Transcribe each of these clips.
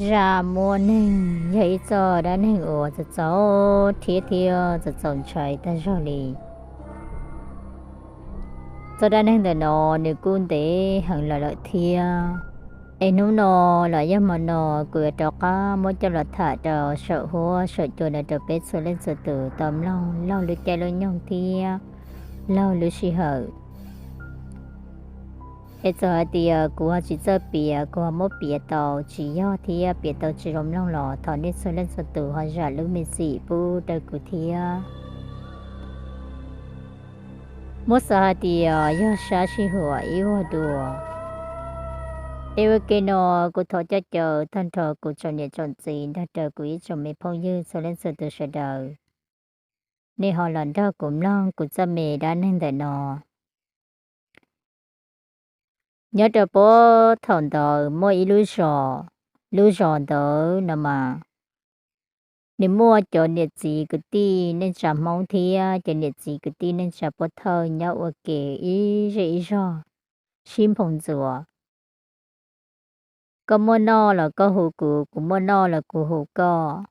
Zaj muab neeg yog ib txoj dab neeg uas txaus txaus rhiab thiab txaus txaus ntshai tag zog li. Txoj dab neeg ntawm no nws kuj ntev heev los lawm thiab, es hnub no los yog hmo no kuv yuav rov qab muab coj los tham rau saum huab saum cua no rau peb txhua leej txhua tus tau mloog laug lub caij lub nyoog thiab laug lub sij hawm. Es txawm hais tias kuv ho tsis txawj piav, kuv ho muab piav tau tsis yog thiab piav tau tsis zoo mloog los thov nej txhua leej txhua tus ho zam lub me txim pub rau kuv thiab. Muab xav hais tias yog sab sij huam ib vuag dua. Es ua ke no kuv thov coj caw tag nrho kuv tsoom niam tsoom txiv nrog rau kuv ib tsoom me phooj ywg txhua leej txhua tus sawv daws, nej ho los nrog kuv mloog kuv txoj me dab neeg ntawm no. Nyob rau puag thaum ntawd muaj ib lub zos, lub zos ntawd no mas nws muaj cov niam txiv kwv tij neej tsa Hmoob thiab cov niam txiv kwv tij neej tsa Pov Thawj nyob ua ke ib zej ib zog sib nphoo ntxuas. Koj muaj noj los koj hu kuv, kuv muaj noj los kuv hu koj.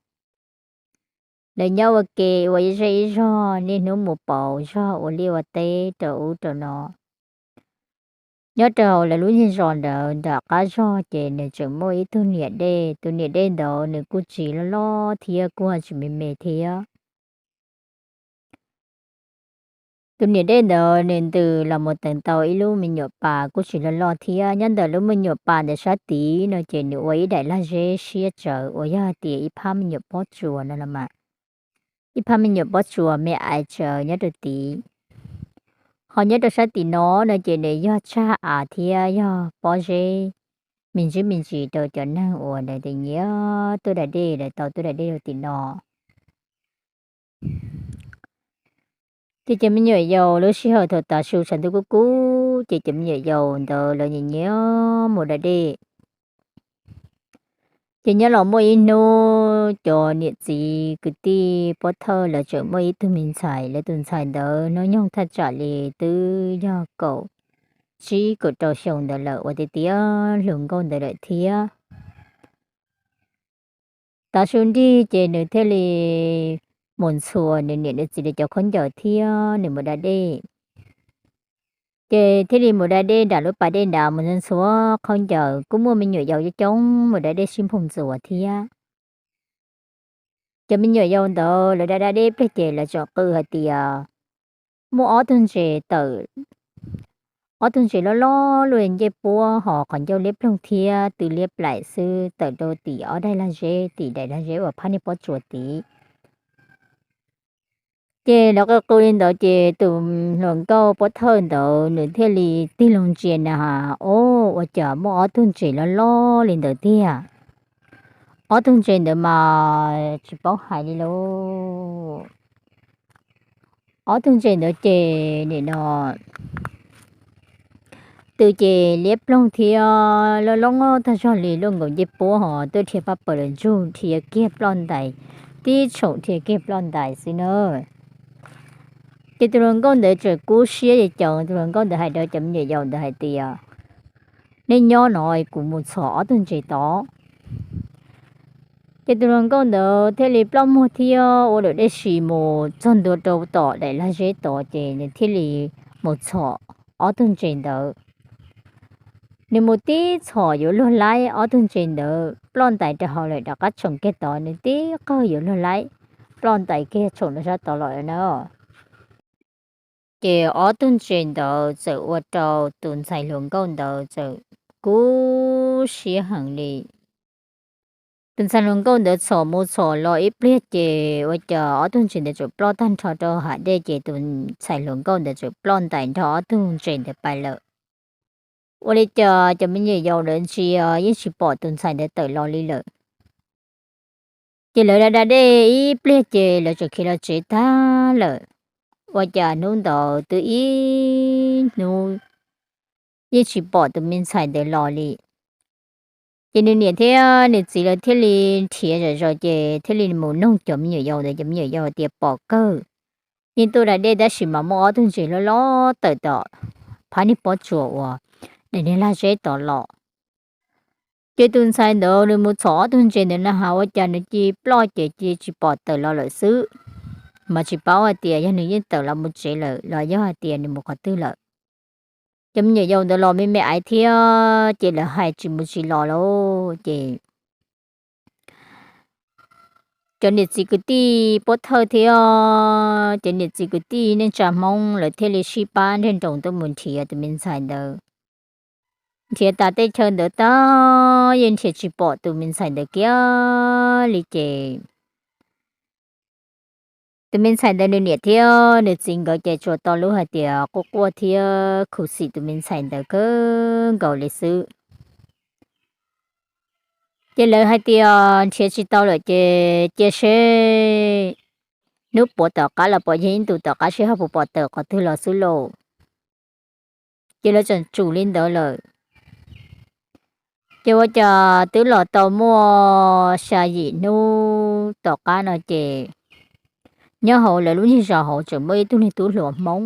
Lawv nyob ua ke ua ib zej ib zog niaj hnub mus pauv zog ua liaj ua teb rau ub rau no. Nyob rau hauv lawv lub niag zos ntawd nram qab zog ces nws tseem muaj ib tug niam dej, tus niam dej ntawd nws kuj tsis loj loj thiab kuj tsis me me thiab. Tus niam dej ntawd nws ntws los mus teev tau ib lub me nyuam pas kuj tsis loj loj thiab. Nyob ntawm lub me nyuam pas ntawd sab tid no ces nws ua ib daim lag zeb siab tsawv uas yog hais tias ib phab me nyuam pob tsuas no los mas, ib phab me nyuam pob tsuas me aiv tsawv nyob rau tid. Ho nyob rau sab tim no no ces nws yog tsag av thiab yog pob zeb me ntsis me ntsis rau cov neeg uas lawv nyiam tuaj da dej, lawv tau tuaj da dej rau tim no. Ces cov me nyuam yaus lub sij hawm thaum tav su tshav ntuj kub kub ces cov me nyuam yaus ntawd lawv nyiam nyiam mus da dej. Ces nyob los muaj ib hnub cov niam txiv kwv tij Pov Thawj lawv tseem muaj ib tug me ntxhais, lawv tus ntxhais ntawd hnub nyoog thaj tsam li twb yog kaum tsib kaum rau xyoo ntawd lawm uas tiav tiav hluas nkauj ntawd lawm thiab. Tav su nrig ces nws thiaj li mus ntxhua nws niam nws txiv li cov khaub ncaws thiab nws mus da dej. Ces thiaj li mus da dej nram lub pas dej nrad mus ntxhua khaub ncaws, kuj muaj me nyuam yaus coob coob mus da dej sib nphoo ntxuas thiab. Cov me nyuam yaus ntawd lawv da da dej pliag ces lawv tseem qw hais tias muaj ob tug ntses tawm, ob tug ntses loj loj luaj ncej puab ho qhov ncauj liab ploog thiab tw liab plaim xwb tawm rau tim ob daim lag zeb, tim daim lag zeb uas phab niag pob tsuas tid. Ces lawv qw qw li ntawd ces tus hluas nkauj Pov Thawj ntawd nws thiaj li tig loo ntsia na has, o, ua cas muaj ob tug ntses loj loj li ntawd tiag. Ob tug ntses ntawd mas tsis paub hais li lauj. Ob tug ntses ntawd ces nim no tw ces liab ploog thiab loj loj tag zog li luaj nkaus ncej puab ho tuaj dhia pab pawg lug ntsug dhia kiag ploj ntais, tib tshoom dhia kiag ploj ntais xwb na. Ces tus hluas nkauj ntawd tseem kub siab ces tus hluas nkauj ntawd hais rau cov me nyuam yaus ntawd hais tias, nej nyob no kuv mus txhom ob tug ntses tod. Ces tus hluas nkauj ntawd thiaj li ploj muag thiab ua dam dej si mus txog ntua rau tom daim lag zeb tod ces nws thiaj li mus txhom ob tug ntses ntawd. Nws mus tib txhom yuav luag laib ob tug ntses ntawd ploj ntais rau hauv lawm rov qab tshoom kiag tod, nws tib qawg yuav luag laib ploj ntais kiag tshoom rau sab tod los na. Ces ob tug ntses ntawd txawm ua rau tus ntxhais hluas nkauj ntawd txawm kub siab heev li. Tus ntxhais hluas nkauj ntawd txhom mus txhom los ib pliag ces ua cas ob tug ntses ntawd txawm ploj tag nrho rau hav dej ces tus ntxhais hluas nkauj ntawd txawm ploj ntais nrog ob tug ntses ntawd pais lawm. Ua li cas cov me nyuam yaus ntawd ntsia yeej tsis pom tus ntxhais ntawd tawm los li lawm. Ces lawv da da dej ib pliag ces lawv txawm khiav los tsev tag lawm. Ua cas hnub ntawd twb ib hnub yeej tsis pom tus me ntxhais ntawd los li. Ces nws niam thiab nws txiv lawv thiaj li nrhiav zom zaws ces thiaj li mus noog cov me nyuam yaus ntawd, cov me nyuam yaus tias pom kawg, yeej tuaj da dej tab sis mas muaj ob tug ntses loj loj tawm tom phab niag pob tsuas uas daim niag lag zeb tod los. Ces tus ntxhais ntawd nws mus txhom ob tug ntses ntawd na has ua cas nws cia li ploj ces cia li tsis pom tawm los lawm xwb. Mas tsis paub hais tias yog nws yeej tawm los mus tsev lawm los yog hais tias nws mus qhov twg lawm. Cov me nyuam yaus ntawd los me me aiv thiab ces lawv hais tsis mus tsis los lauj. Ces cov niam txiv kwv tij pov thawj thiab cov niam txiv kwv tij neej tsa Hmoob lawv thiaj li sib pab nrog nroos tuaj mus nrhiav tus me ntxhais ntawd. Nrhiav tas tej chaw ntawd tag yeej nrhiav tsis pom tus me ntxhais ntawd kiag li ces tus me ntxhais ntawd nws niam thiab nws txiv nkawd ces tsuas tau lub hais tias quaj quaj thiab khuv xim tus me ntxhais ntawd kawg nkaus li xwb. Ces lawv hais tias nrhiav tsis tau lawm ces cia seb hnub puav tom qab los puas yog ib ntus tom qab seb ho puas pom tawm qhov twg los xwb lauj. Ces lawv tseem tsum li ntawd lawm. Ces ua cas twb los tau muaj xya yim hnub tom qab no ces nyob hauv lawv lub niag zos hauv tseem muaj ib tug niag tub hluas Hmoob.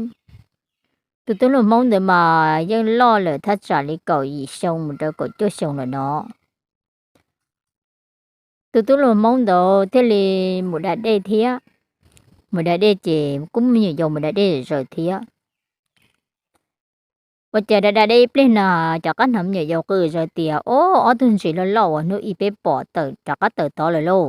Tus tub hluas Hmoob ntawd mas yeej loj lawm thaj tsam li kaum yim xyoo mus rau kaum cuaj xyoo lawm no. Tus tub hluas Hmoob ntawd thiaj li mus da dej thiab. Mus da dej ces kuj muaj me nyuam yaus mus da dej zaws thiab. Ua cas da da dej ib pliag no cov qab hnav me nyuam yaus qw zaws tias, Ob, ob tug ntses loj loj uas hnub ib peb pom tawm rov qab tawm tod lawm lauj.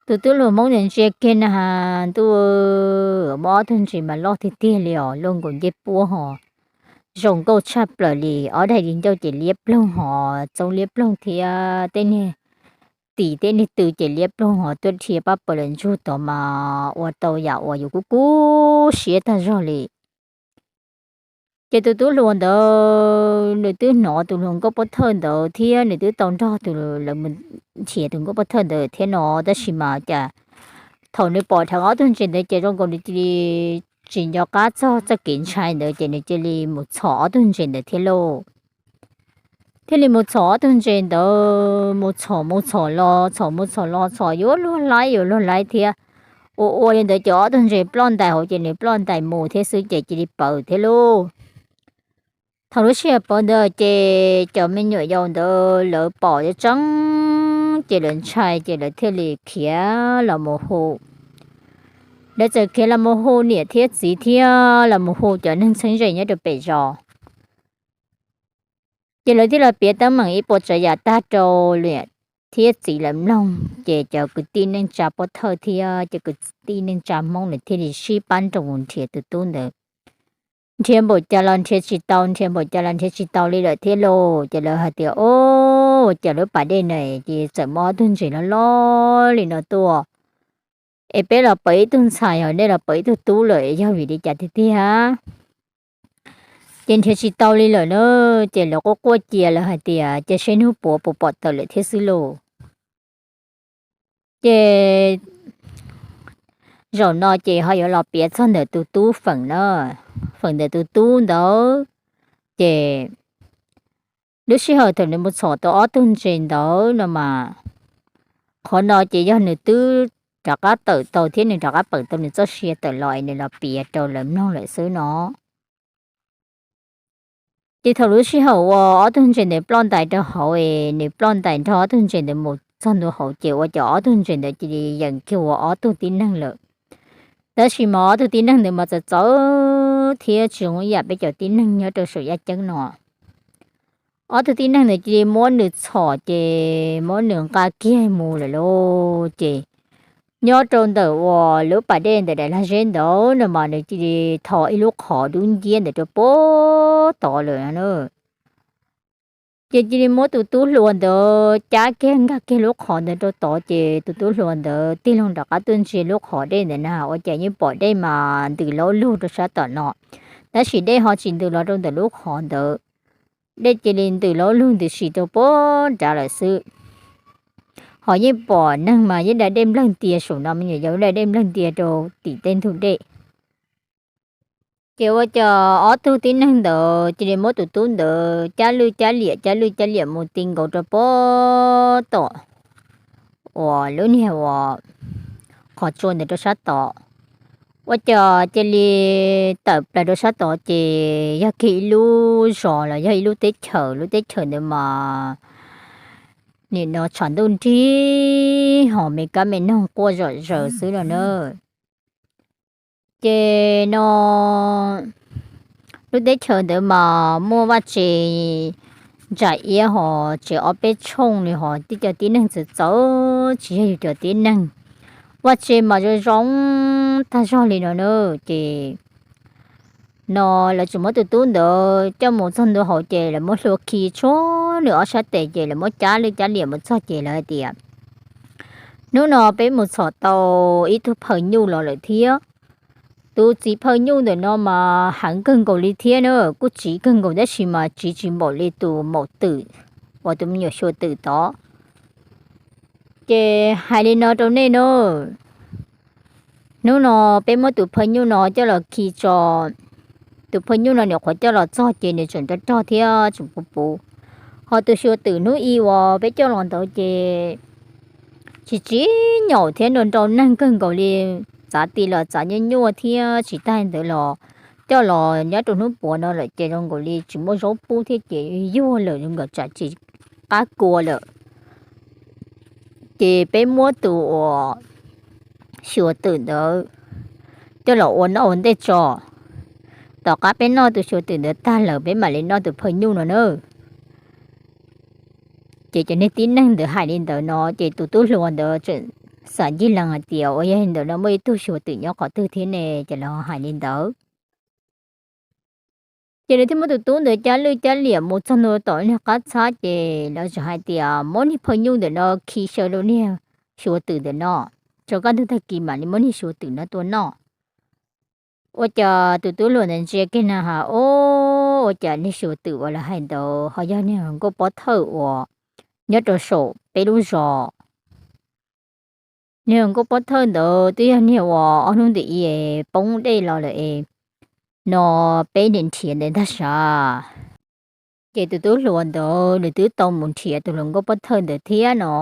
Tus tub hluas Hmoob ntawd ntsia kiag na has ntuj, muaj ob tug ntses mas loj tiag tiag li os, luaj nkaus ncej puab hos, zoo nkauj tshaj plaws li, ob daim di ncauj ces liab ploog hos txob liab ploog thiab tej niag tim tej niag tw ces liab ploog hos tuaj dhia pab pawg lawm ntsug tod mas ua tau yam uas yus kub kub siab tag zog li. Ces tus tub hluas ntawd nws twb hnov tus hluas nkauj pov thawj ntawd thiab nws twb tau nrog tus lawv mus nrhiav tus nkauj pov thawj ntawd thiab no tab sis mas cas thaum nws pom dheev ob tug ntses ntawd ces zoo nkaus nws cia li tsis nco qab txog txoj kev ntshai ntawd ces nws cia li mus txhom ob tug ntses ntawd thiab lauj. Thiaj li mus txhom ob tug ntses ntawd, mus txhom mus txhom los txhom mus txhom los txhom yuav luag laib yuav luag laib thiab. Ua ua li ntawd ces ob tug ntses ploj ntais hauv ces nws ploj ntais mus thiab xwb ces cia li pawv thiab lauj. Thaum lub sij hawm pawv ntawd ces cov me nyuam yaus ntawd lawv pom tseeb ces lawv ntshai ces lawv thiaj li khiav los mus hu. Lawv txawm khiav los mus hu niam thiab txiv thiab los mus hu cov neeg txheeb ze nyob rau pem zos. Ces lawv thiaj los piav teeb meem ib puas tsav yam tag rau niam thiab txiv lawv mloog ces cov kwv tij neej tsa pov thawj thiab cov kwv tij neej tsa Hmoob nws thiaj li sib pab nroo mus nrhiav tus tub ntawd. Nrhiav npaum cas los nrhiav tsis tau, nrhiav npaum cas los nrhiav tsis tau li lawm thiab lauj. Ces lawv hais tias, Ua cas lub pas dej no ces txawm muaj ob tug ntses loj loj li no tuaj, es peb los pom ib tug ntxhais hos nej los pom ib tug tub lawm yog vim li cas tiag tiag? Ces nrhiav tsis tau li lawm na, ces lawv quaj quaj cia lawv hais tias cia seb hnub puav puas pom tawm lawm thiab xwb lauj. Ces zaum no ces ho yuav los piav txog ntawm tus tub feem na, feem ntawm tus tub ntawd. Ces lub sij hawm thaum nws mus txhom tau ob tug ntses ntawd no mas, qhov no ces yog nws twb rov qab tawm tau thiab nws rov qab pawm tau nws txoj sia tawm los es nws los piav rau lawv mloog lawm xwb no. Ces thaum lub sij hawm uas ob tug ntses ntawd ploj ntais rau hauv es nws ploj ntais nrog ob tug ntses ntawd mus txog ntua hauv ces ua cas ob tug ntses ntawd cia li yeem kiag ua ob tug tib neeg lawm. Tab sis mas ob tug tib neeg ntawd mas txawv txawv thiab tsis zoo ib yam peb cov tib neeg nyob rau saum yaj ceeb no. Ob tug tib neeg ntawd cia li muab nws txhom ces muab nws nqa kiag mus lawm lauj. Ces nyob rau ntawm uas lub pas dej ntawm daim lag zeb ntawd no mas nws cia li tho ib lub qhov dub nciab ntawd rau puag tod lawm na. Ces cia li muab tus tub hluas ntawd cab kiag nkag kiag lub qhov ntawd rau tod ces tus tub hluas ntawd tig loo rov qab tuaj ntsia lub qhov dej ntawd na ua cas yeej pom dej mas ntws laub lug rau sab tom no, tab sis dej ho tsis ntws los rau ntawm lub qhov ntawd. Dej cia li ntws laub lug ntws si rau puag nrad lawm xwb. Ho yeej pom neeg mas yeej da dej nplawg ntia saum no me nyuam yaus da dej nplawg ntia rau tim tej ntug dej. Ces ua cas ob tug tib neeg ntawd cia li muab tus tub ntawd cab lwj cab liam cab lwj cab liam mus ti nkaus rau puag tom uas lub niag uas qhov tsua ntawd rau sab tod. Ua cas cia li tawm plaws rau sab tod ces yog kiag ib lub zos los yog ib lub teb chaws, lub teb chaws ntawd mas nim no tshav ntuj nrig ho me kab me noog quaj zom zaws xwb no na. Ces no lub teb chaws ntawd mas muaj vaj tse ntsa iab ho tsev ob peb tshooj li ho tej cov tib neeg txawv txawv tsis yog yus cov tib neeg. Vaj tse mas zoo zoo tag zog li no na. Ces no lawv tseem muab tus tub ntawd coj mus txog ntua hauv ces lawv muab hlua khi tshuav nws ob sab tes ces lawv muab cab lwj cab liam mus txog ces lawv hais tias, hnub no peb mus txhom tau ib tug phaw nyuj los lawm thiab. Tus txiv phaw nyuj ntawm no mas heev kawg nkaus li thiab na, kuj tsiv kawg nkaus tab sis mas tsiv tsis npaum li tus maum twm uas tus me nyuam xyuas twm tod. Ces hais li no rau nej na, hnub no peb muab tus phaw nyuj no coj los khi tso. Tus phaw nyuj no nyuam qhuav coj los txog ces nws tseem rog rog thiab tseem puv puv. Ho tus xyuas twm hnub i uas peb coj los ntawd ces tsis tsis nyaum thiab nrau nrau neeg kawg nkaus li, txav ti los txav nyuaj nyuaj thiab tsis tag ntawd los coj los nyob rau hnub puav no lawm ces zoo nkaus li tsis muaj zaub pub thiab ces yuag lawm zoo nkaus tsam tsis qab kua lawm. Ces peb muab tus uas xyuas twm ntawd coj los ua noj ua ntej tso. Tom qab peb noj tus xyuas twm ntawd tag lawm peb mam li noj tus phaw nyuj no na. Ces cov niag tib neeg ntawd hais li ntawd no ces tus tub hluas ntawd tseem xav ncig lees hais tias, ua yog li ntawd no muaj ib tug xyuas twm nyob qhov twg thiab ne? Ces lawv hais li ntawd. Ces lawv thiaj muab tus tub ntawd cab lwj cab liam mus txog ntua tom niag qab txhab ces lawv tseem hais tias, muab niag phaw nyuj ntawm no khi xyaw rau niag xyuas twm ntawm no, tso kaj ntug tag kis mam li muab niag xyuas twm no tua noj. Ua cas tus tub hluas ntawd ntsia kiag na has, o, ua cas niag xyuas twm uas lawv hais ntawd ho yog niag hluas nkauj pob thawj uas nyob rau saum peb lub zos. Niag hluas nkauj pob thawj ntawd twb yog niag uas ob hnub ntawm i poob dej los lawm es no peb niaj nrhiav ntawd ntag sav. Ces tus tub hluas ntawd nws twb tau mus nrhiav tus hluas nkauj pob thawj ntawd thiab no.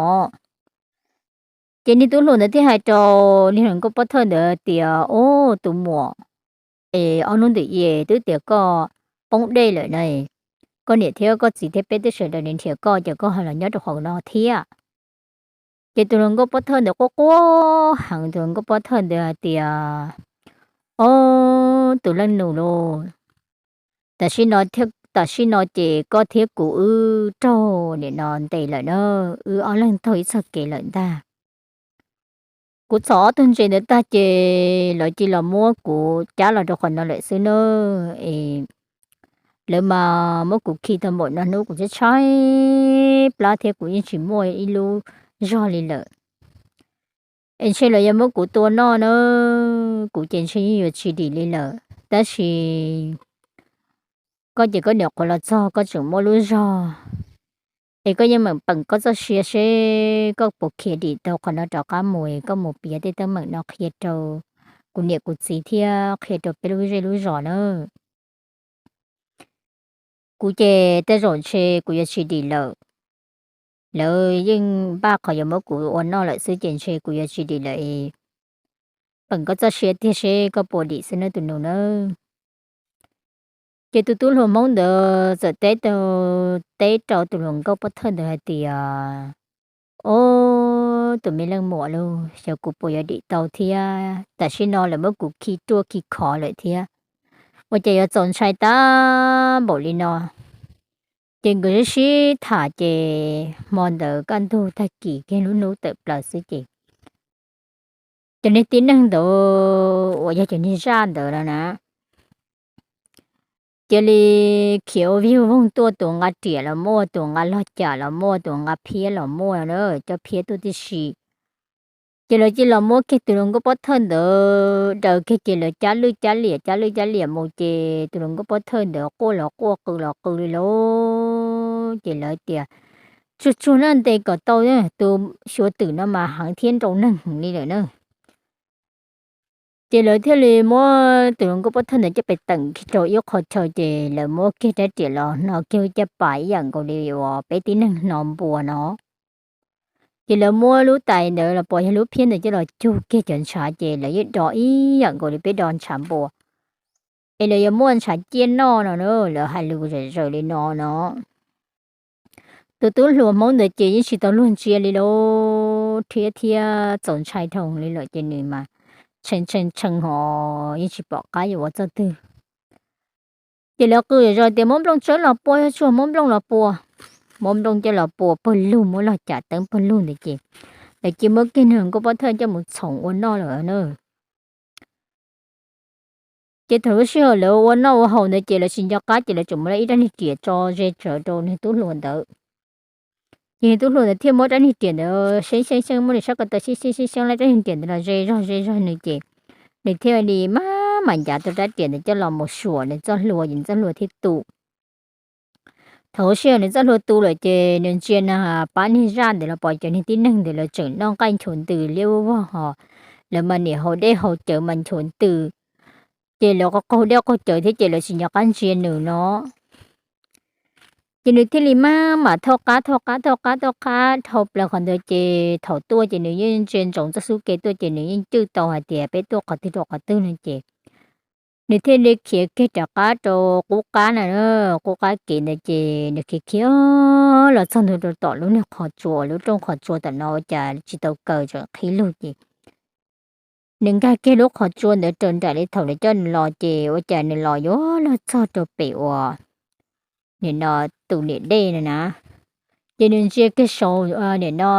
Ces niag tub hluas ntawd thiaj hais rau niag hluas nkauj pob thawj ntawd tias, o, tus muam, es ob hnub ntawm i twb tias koj poob dej lawm na, koj niam thiab koj txiv thiab peb twb sawv daws nrhiav koj ces koj ho los nyob rau qhov no thiab. Ces tus hluas nkauj pob thawj ntawd quaj quaj heev, tus hluas nkauj pob thawj ntawd hais tias, o, tus leej nus lauj, tam sim no, tam sim no ces koj thiab kuv wb raug nim no ntes lawm na, wb ob leeg taug ib txoj kev lawm ntag. Kuv txhom ob tug ntses ntawd tag ces lawv cia los muab kuv cab los rau qhov no lawm xwb na. Es lawv mas muab kuv khi tau npaum no hnub kuv tshaib tshaib plab thiab kuv yeej tsis muaj ib lub zog li lawm. Es ntshe lawv yuav muab kuv tua noj na, kuv ces ntshe yeej yuav tsis dim li lawm. Tab sis koj ces koj nyuam qhuav los txog koj tseem muaj lub zog, es koj yeej meem peem koj txoj sia seb koj puas khiav dim tau qhov no rov qab mus es koj mus piav tej teeb meem no qhia rau kuv niam kuv txiv thiab qhia rau peb lub zej lub zos na. Kuv ces tej zaum ntshe kuv yuav tsis dim lawm. Lawv yeej npaj qhov yuav muab kuv ua noj lawm xwb ces ntshe kuv yuav tsis dim lawm es peem koj txoj sia tiag seb koj puas dim xwb nawb tus nus nawb. Ces tus tub hluas Hmoob ntawd txawm teb, teb rau tus hluas nkauj pob thawj ntawd hais tias, o, tus me leej muam lauj, xyov kuv puas yuav dim tau thiab, tam sim no lawv muab kuv khi ruaj khi khov lawm thiab, ua cas yuav txaus ntshai tag npaum li no. Ces nkawd sib sib tham ces hmo ntawd kaj ntug tag kis kiag lub hnub tawm plaws xwb ces cov niag tib neeg ntawd uas yog cov niag zaj ntawd no na, cia li khiav ua vij voog tuaj, tus nqa riam los muaj, tus nqa log cam los muaj, tus nqa phiab los muaj na, cov phiab tuaj tib si. Ces lawv cia los muab kiag tus hluas nkauj pob thawj ntawd daws kiag ces lawv cab lwj cab liam cab lwj cab liam mus ces tus hluas nkauj pob thawj ntawd quaj los quaj qw los qw li lauj. Ces lawv tias, tsuag tsuag na, ntes kom tau, tus xyuas twm no mas heev thiab nrau neeg heev li lawm na. Ces lawv thiaj li muab tus hluas nkauj pob thawj ntawd coj pes teem kiag rau ib qho chaw ces lawv muab kiag rab riam los hno kiag caj pas ib yam nkaus li uas peb tib neeg hno npua no. Ces lawv muab lub tais ntawd los pom yog lub phiab ntawd coj los cug kiag cov ntshav ces lawv yeej do ib yam nkaus li peb do ntshav npua. Es lawv yuav muaj ntshav ciaj noj no na, lawv hais lus zom zaws li no no. tus tub hluas Hmoob ntawd ces yeej tsis tau luag ntsia li lawm thiab, thiab txaus ntshai dhau li lawm ces nws mas tshee tshee tshee hos yeej tsis pom qab yuav ua txoj twg. Ces lawv qw zom zaws tias muab nplooj tsawb los pua, tsuag muab nplooj los pua, muab nplooj coj los pua pawg lug, muab los cam teeb pawg lug ntawd ces lawv cia muab kiag niag nkauj pob thawj coj mus txhoov ua noj lawm na. Ces thaum lub sij hawm lawv ua noj ua haus ntawd ces lawv tsis nco qab ces lawv tseem muab ib rab niag riam tso ze tsawv rau niag tub hluas ntawd. Ces niag tub hluas ntawd thiaj muab rab niag riam ntawd xyeeb xyeeb xyeeb, muab nws sab ko taw xyeeb xyeeb xyeeb xyeeb, rab niag riam ntawd los ze zog ze zog nws ces nws thiaj li maj mam ncav tau rab riam ntawd coj los mus suam nws txoj hlua ces nws txoj hlua thiaj tu. Thaum lub sij hawm nws txoj hlua tu lawm ces nws ntsia na pab niag zaj ntawd los pom cov niag tib neeg ntawd lawv tseem noj nqaij nchuav ntws liab ub vog hos lawv mas niam haus dej haus cawv mas nchuav ntws, ces lawv qaug dej qaug cawv thiab ces lawv tsis nco qab ntsia nws no. Ces nws thiaj li maj mam thauj qab thauj qab thauj qab thauj qab dhau plaws qhov ntawd ces thaum tuaj ces nws yeej ntsia ntsoov txoj xub ke tuaj ces nws yeej cwj tau hais tias peb tuaj qhov twg rau qhov twg no ces nws thiaj li khiav kiag rov qab rau qub qab na, qub qab kev ntawd ces nws khiav khiav los txog ntua rau tom lub niag qhov tsua, lub rooj qhov tsua tom no ua cas tsis tau kaw tseem qhib lug ces nws nkag kiag lub qhov tsua ntawd raws nraim li thaum nws coj nws los ces ua cas nws los yuav luag txog rau pem uas nim no tus niam dej no na. Ces nws ntsia kiag saud, nim no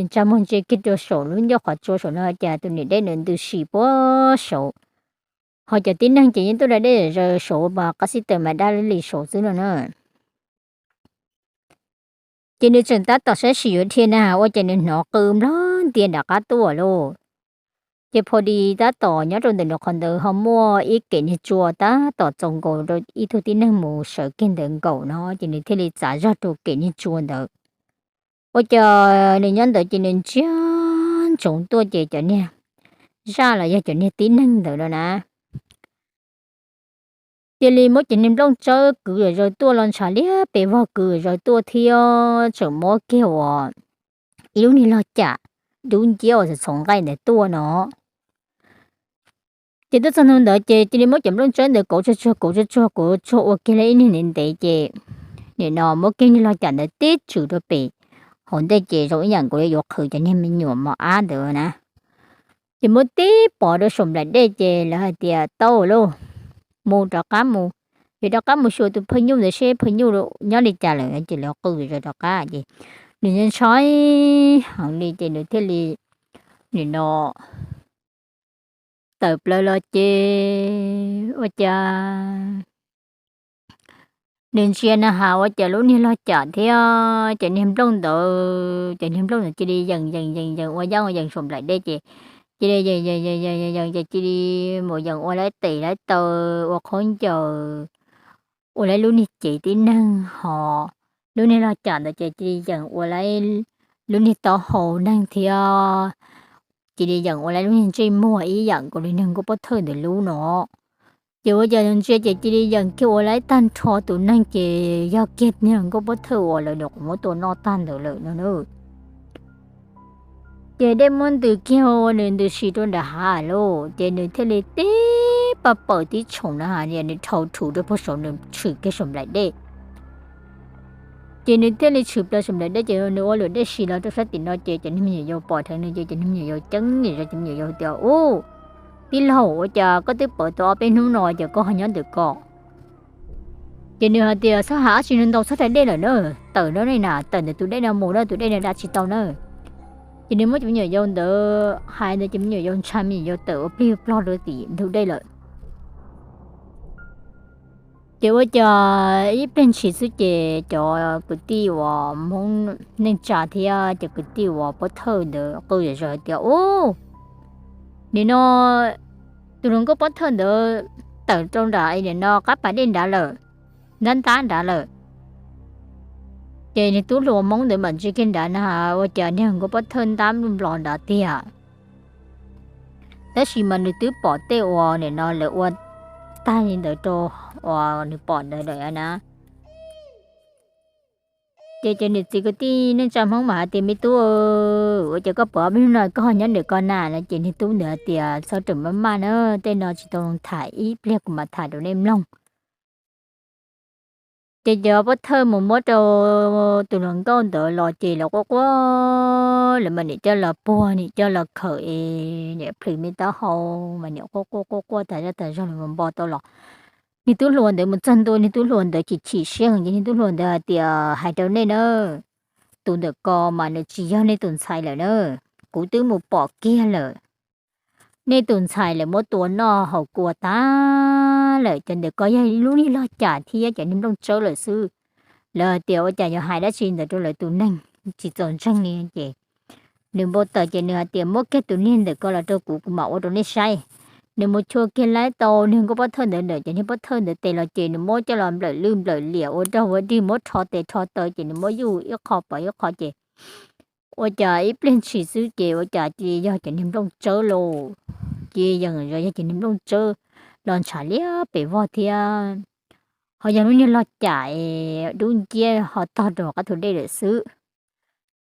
ntsaj muag ntsia kiag rau saum lub ncauj qhov tsua saum no cas tus niam dej nws ntws sim puag saud, ho cov tib neeg ces yeej tuaj da dej zaws saud mas qab xib taws mas daj li saud xwb no na. Ces nws tseem tab tom saib sim yuav dhia na ua cas nws hnov qw nplog ntia nram qab tuaj lauj. Ces pho di tab tom nyob rau ntawm nws qhov ntawd ho muaj ib kem niag tsua tab tom txaus nkaus rau ib tug tib neeg mus sawv kiag ntawd nkaum no ces nws thiaj li txav zog rau kem niag tsua ntawd. Ua cas nws nyob ntawd ces nws ntsia ntsoov tuaj ces cov niag zaj los yog cov niag tib neeg ntawd no na cia li muab cov niag nplooj tsawb kwv zom zaws tuaj los ntshav liab pes vog kwv zom zaws tuaj thiab tseem muab kiag uas ib lub niag log cam dub nciab uas txhoov nqaij ntawd tuaj no. Ces tuaj txog ntua ntawd ces cia li muab cov nplooj tsawb ntawd kauv tsuag tsuag kauv tsuag tsuag kauv tsuag ua kiag li ib niag ntev ntev ces nim no muab kiag niag log cam ntawd tib tswm rau pem hauv ntej ces zoo ib yam nkaus li yuav qhwv cov niag me nyuam mos ab ntawd na. Ces muab tib pov rau saum nplaim dej ces lawv hais tias tau lauj, mus rov qab mus, yuav rov qab mus xyuas tus phaj nyuj ntawd seb phaj nyuj nyob li cas lawm ces lawv qw zom zaws rov qab ces nws ntshai heev li ces nws thiaj li nim no tawm plaws los ces ua cas nws ntsia na has ua cas lub niag log cam thiab cov niag nplooj ntawd, cov niag nplooj ntawd cia li yees yees yees yees ua yaj ua yees saum nplaim dej ces cia li yees yees yees yees ces cia li mus yees ua laib tes laib taw, ua khaub ncaws, ua laib lub niag cev tib neeg hos lub niag log cam ntawd ces cia li yees ua laib lub niag taub hau neeg thiab cia li yees ua laib lub niag ntsej muag ib yam nkaus li niag nkauj pob thawj ntawd lub no. Ces ua cas ntsia ces cia li yees kiag ua laib tag nrho tus neeg ces yog kiag niag nkauj pob thawj uas lawv nyuam qhuav muab tua noj tag ntawd lawm no na. Ces dej muab ntws kiag ua nws ntws si rau nram hav lauj, ces nws thiaj li tib paj pawm tib tshoom na has nws dhau rhuv rau puag saud nws tshwm kiag saum nplaim dej. Ces nws thiaj li tshwm plaws saum nplaim dej ces nws ua luam dej si los rau sab tim no ces cov niag me nyuam yaus pom dheev nws ces cov niag me nyuam yaus ceeb zom zaws, cov me nyuam yaus tias ub, tij laug ua cas koj twb pawv tau ob peb hnub no ces koj ho nyob ntawm ko? Ces nws hais tias txhob hais dab tsi ntau, txhob da dej lawm na, tawm no ne na, tawm ntawm tus dej no mus na, tus dej no da tsis tau na. Ces nws muab cov me nyuam yaus ntawd hais ntawd ces me nyuam yaus ntshai me nyuam yaus tawm ua plig plog rau tim ntug dej lawm. Ces ua cas ib pliag ntshis xwb ces cov kwv tij uas Hmoob neej tsa thiab cov kwv tij uas pob thawj ntawd qw zom zaws hais tias ub, nim no tus hluas nkauj pob thawj ntawd tawm rau nram nim no qab pas dej nrad lawm, ntab ntab nrad lawm. Ces niag tub hluas Hmoob ntawd mam ntsia kiag nrad na ua cas niag nkauj pob thawj ntab nplos nrad tiag. Tab sis mas nws twb pom tej uas nim no lawv ua tag li ntawd rau uas nws pom ntawd lawm na. Ces cov niam txiv kwv tij neej tsa Hmoob mas hais tias me tub, ua cas koj pom ob peb hnub no koj ho nyob ntawm ko na no ces niag tub ntawd hais tias txhob rawm maj maj na, tej no tsis tau tham, ib pliag kuv mam tham rau nej mloog. Ces cov pov thawj mus muab rau tus hluas nkauj ntawd los ces lawv quaj quaj, lawv mas niam coj los puag niam coj los khawm es niam plhws me taub hau, mas niam quaj quaj quaj quaj tas zaj tas zog los mus npo tau los. Niag tub hluas ntawd mus txog ntua, niag tub hluas ntawd chim chim siab heev ces niag tub hluas ntawd hais tias, hais rau nej na, tus ntawm ko mas nws tsis yog nej tus ntxhais lawm na, kuv twb mus pom kiag lawm. Nej tus ntxhais lawv muab tua noj haus kua tag lawm, cov ntawm ko yog lub niag log cam thiab cov niag nplooj tsawb lawm xwb. Lawv hais tias ua cas yuav hais dab tsi ntawd rau lawv tus neeg tsis txaus ntseeg li ces nws npau taws ces nws hais tias muab kiag tus niag ntawm ko los rau kuv, kuv mam ua rau nej saib. Nws mus chua kiag laib tau niag nkauj pov thawj ntawd ntawm cov niag pov thawj ntawd tes los ces nws muab coj los nplawm lwj nplawm liam ua rag ua dig, muab rho tes rho taw ces nws muab yuj ib qho pov ib qho ces ua cas ib pliag ntshis xwb ces ua cas cia yog cov niag nplooj tsawb lauj. Cia yees yog cov niag nplooj tsawb los ntshav liab pes vog thiab, ho yog lub niag log cam es dub nciab ho tog rau qab tus dej lawm xwb.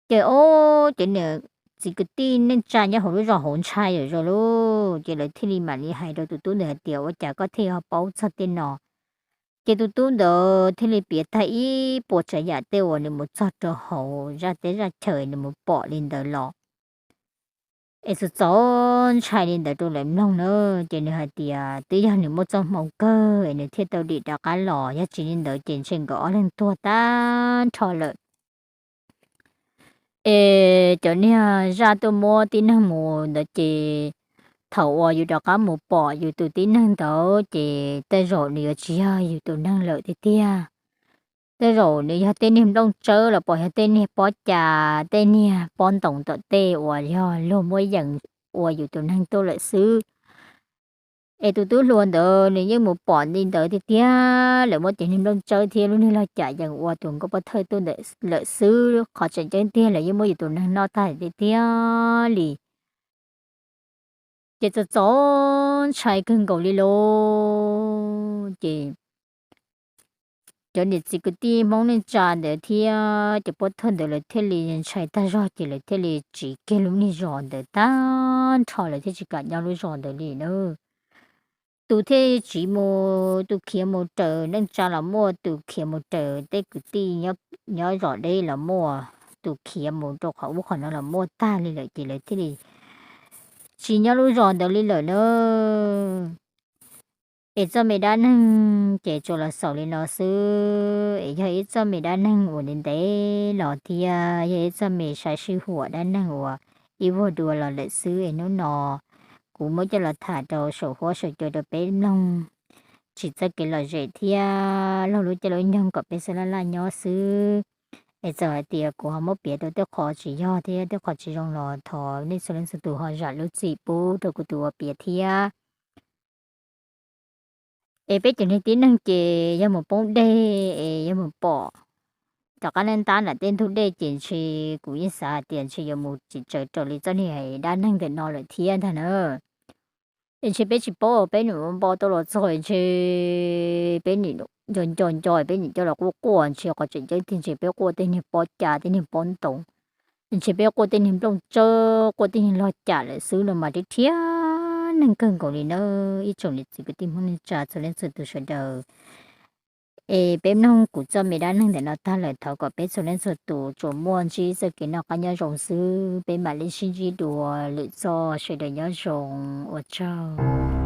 Ces ob cov niag txiv kwv tij neej tsa nyob hauv lub zos hauv ntshai zom zaws lauj, ces lawv thiaj li mam li hais rau tus tub ntawd hais tias ua cas koj thiaj ho paub txog tej no. Ces tus tub ntawd thiaj li piav tag ib puas tsav yam tej uas nws mus txog rau hauv zaj teb zaj chaw nws mus pom li ntawd los es txaus txaus ntshai li ntawd rau lawv mloog na. Ces nws hais tias twb yog nws muaj txoj hmoo kawg es nws thiaj tau dim rov qab los, yog tsis li ntawd ces ntshe nkawd ob leeg tuag tag nrho lawm. Es cov niag zaj tuaj muab tib neeg mus ntawd ces thaum uas yus rov qab mus pom yus tus tib neeg ntawd ces tej zaum nws yuav tsis yog yus tus neeg lawm tiag tiag. Tej zaum nws yog tej niag nplooj tsawb los pom yog tej niag pob cas tej niag pob ntoos tom tej uas yog luag muab yees ua yus tus neeg tuaj lawm xwb. Es tus tub hluas ntawd nws yeej mus pom li ntawd tiag tiag, lawv muab cov niag nplooj tsawb thiab lub niag log cam yees ua tus nkauj pov thawj tuaj ntawm lawm xwb. Qhov tseem ceeb tiag lawv yeej muab yus tus neeg noj tag tiag tiag li. Ces txaus txaus ntshai kawg nkaus li lauj. Ces cov niam txiv kwv tij Hmoob neej tsa ntawd thiab cov pov thawj ntawd lawv thiaj li ntshai tag zog ces lawv thiaj li tsiv kiag lub niag zos ntawd tag nrho, lawv thiaj tsis kam nyob lub zos ntawd li na. Tus thiaj tsiv mus, tus khiav mus raws neej tsa los muaj, tus khiav mus raws tej kwv tij nyob zos deb los muaj, tus khiav mus rau qhov ub qhov no los muaj tag li lawm ces lawv thiaj li tsis nyob lub zos ntawd li lawm na. Es txoj me dab neeg ces tsuas los xaus li no xwb, es yog ib txoj me dab neeg uas ntev ntev los thiab yog ib txoj me saib sij huam dab neeg uas ib vuag dua los lawm xwb es hnub no kuv muab coj los tham rau saum huab saum cua rau peb mloog, tsim txoj kev lom zem thiab laug lub caij lub nyoog kom peb xav laj laj nyob xwb. Es txawm hais tias kuv ho muab piav rau tej qhov tsis yog thiab tej qhov tsis zoo los thov nej txhua leej txhua tus ho zam lub txim pub rau kuv tus uas piav thiab. Es peb cov niag tib neeg ces yog mus poob dej es yog mus pom rov qab ntab nram tej ntug dej ces ntshe kuv yeej xav hais tias ntshe yuav mus tsis tsawg raws li txoj niag dab neeg ntawm no lawm thiab ntag na. Es ntshe peb tsis paub, peb nim npau tau los txog ntshe peb nim nco nco nco peb nim coj los quaj quaj, ntshe qhov tseem ceeb tiag ntshe peb quaj tej niag pob cas tej niag pob ntoos, ntshe peb quaj tej niag nplooj tsawb quaj tej niag log cam lawm xwb no mas rhiab rhiab neeg kawg nkaus li na. Ib tsoom niam txiv kwv tij Hmoob neej tsa txhua leej txhua tus sawv daws, es peb mloog kuv txoj me dab neeg ntawm no tag lawm thov kom peb txhua leej txhua tus tsuas muaj ntsib txoj kev noj qab nyob zoo xwb, peb mam li sib ntsib dua lwm txoj, sawv daws nyob zoo, ua tsaug.